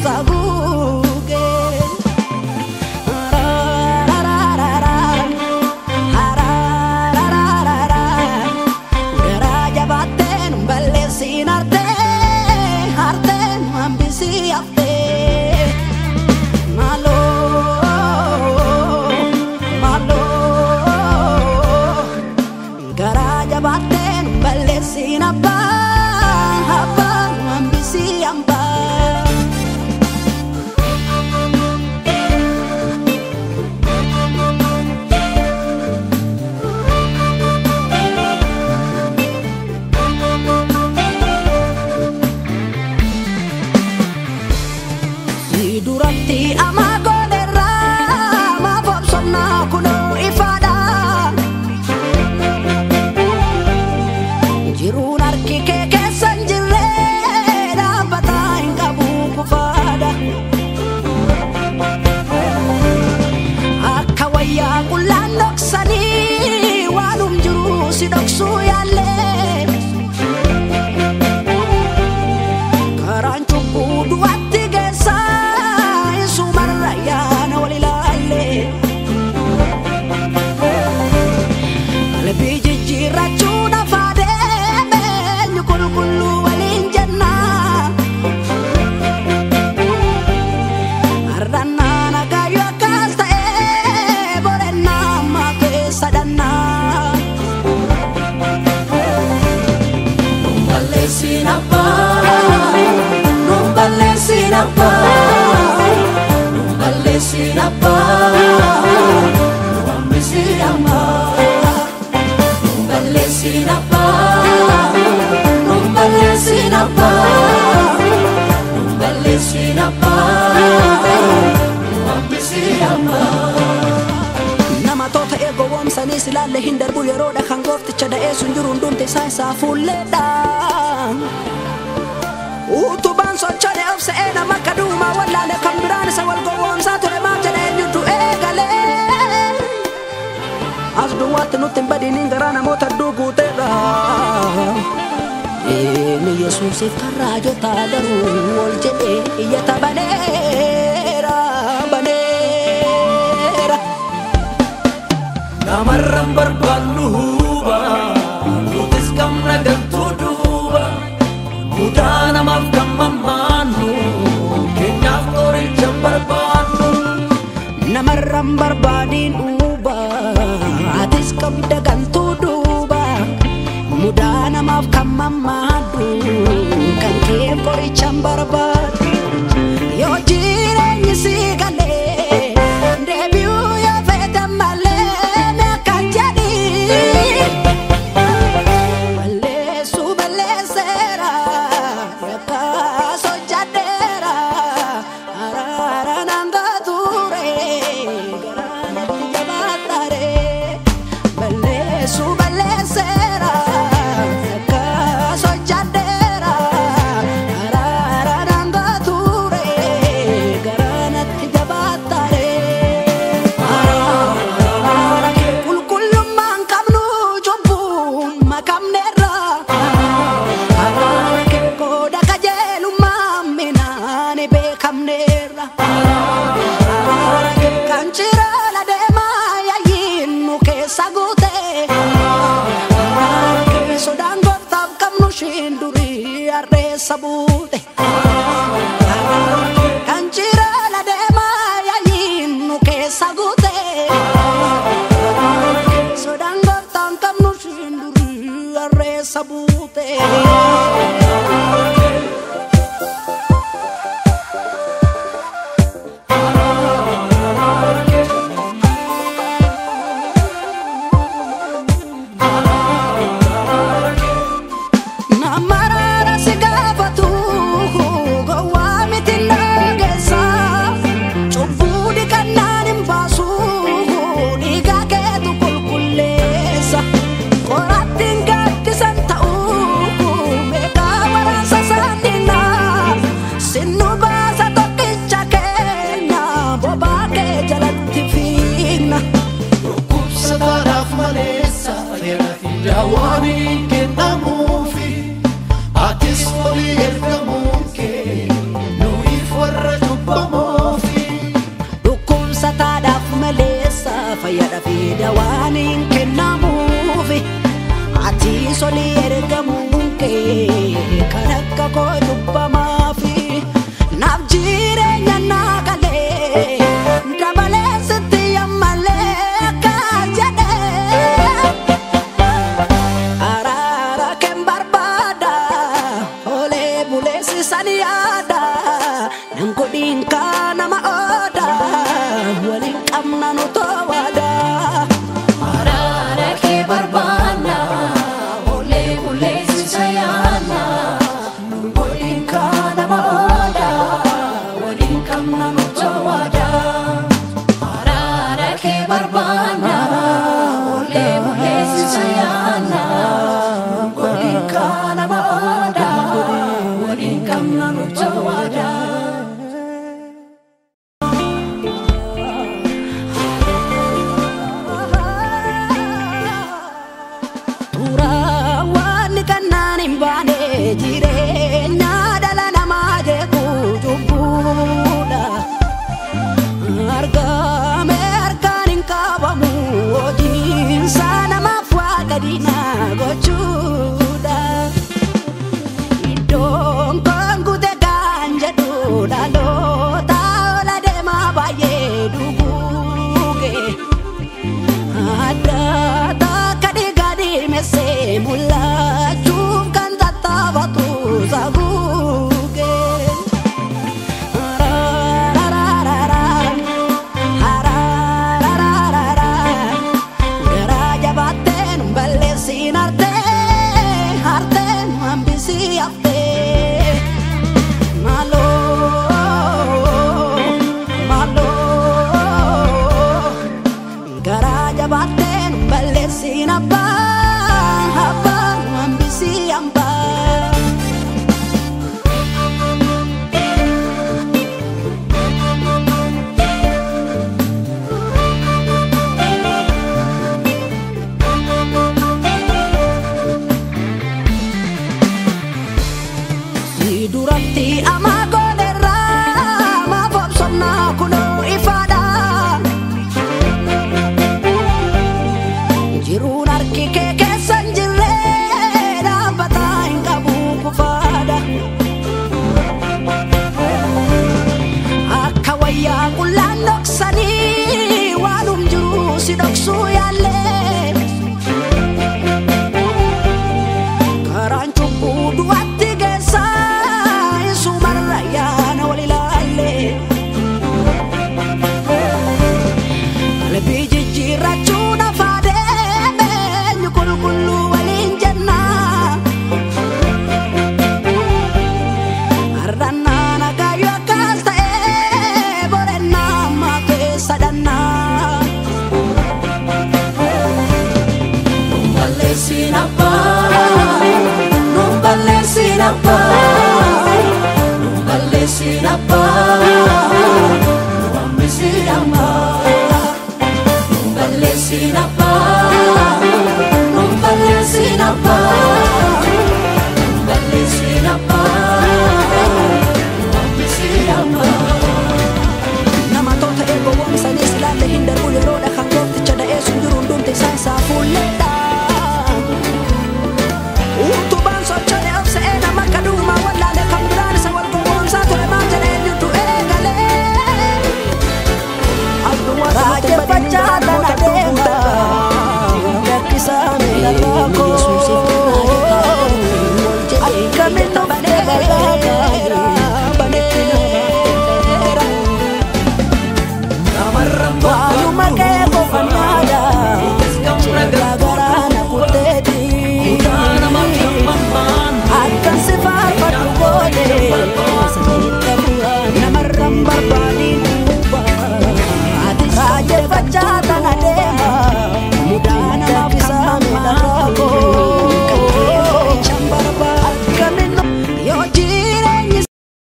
Saguge Garaja batten balleessin arte arteen hambisi haftee. Maaloo maaloo garaja batten balleessin abbaa abbaa hambisi hambaa. Si duratti amaa goonerra maaf obsonnaa kunoo ifaadha. Jiruun harki kee keessa hin jirre dhaabbataa hin qabu kufaadha. Akka wayyaa qullaan dhoksanii waanum jiru si dhoksuu yaallee. Karaan cubbuu du'atti geessa isumarra yaana wal ilaalle. Qalbii jijjiirrachuu lafaa deeme eenyu qulqulluu waliin jenna. Har'annaa nagaayyuu akkas ta'e borennaa ammaa keessa dhannaa. Balleessin abbaa, nu balleessin abbaa, nu balleessin abbaa, nu hambisi hambaa. Nu balleessin abbaa, nu balleessin abbaa, nu balleessin abbaa, nu hambisi hambaa. Nama toota eegowwoomsaniis ilaalle hin darbu yeroodha kan goofticha da'ee sun jiru hundumti isaa isaa fuulleedha. Utubaan socho'e of se'ee nama akka duumaa wallaale kan biraan isa wal gowwoomsaa ture maaf jedhe eenyutu eegalee. As duwwaatti nutti hin badiiniin garaa namoota hedduu guuteedha. Inni Yesuusiif karraa jotaa garuu ol jedhee iyyata baneera baneera. Namarran barbaannu huba, nutis qabna galtuu duuba. Mudaa namaaf kan mammaannu, keenyaaf qoricha hin barbaannu. Namarran barbaadiin dhuuba atis qabda gantuu duuba mudaa namaaf kan mammaaddu kan kee qorichan barbaadu yoo jireenyi si galee deebi'uu yoo feete malee mee akkan jedhi balleessuu balleesseera yakkaas hojjadheera araara naan gature garaa natti jabaadhaare balleessuu balleesseera yakkaas hojjadheera araara naan gature garaa natti jabaadhaare. Qulqullummaan qabnu cubbuu makamneerra. Qooda qajeelummaa minaan beekamneerra. Kan cirola deemaa yaayiin nu keessa guute. Sodaan gooftaaf qabnu ishiin durii harreessa buute. Kan cirola deemaa yaayiin nu keessa guute. Sodaan gooftaan qabnu ishiin durii harreessa buute. Galanni kennamuufi ati soli ergamuun kee kan akka koo cubbamaafi naaf jireenya naa galee dabalee sitti ammalee akka jedhee araara keen barbaada olee buleessisan yaada nan godhiin kaa nama ooda waliin qabna nu toowaada. Araara kee barbaanna, olee buleessisa yaanna. Waliin kaa nama ooda waliin qabna nu toowaada. Araara kee barbaanna,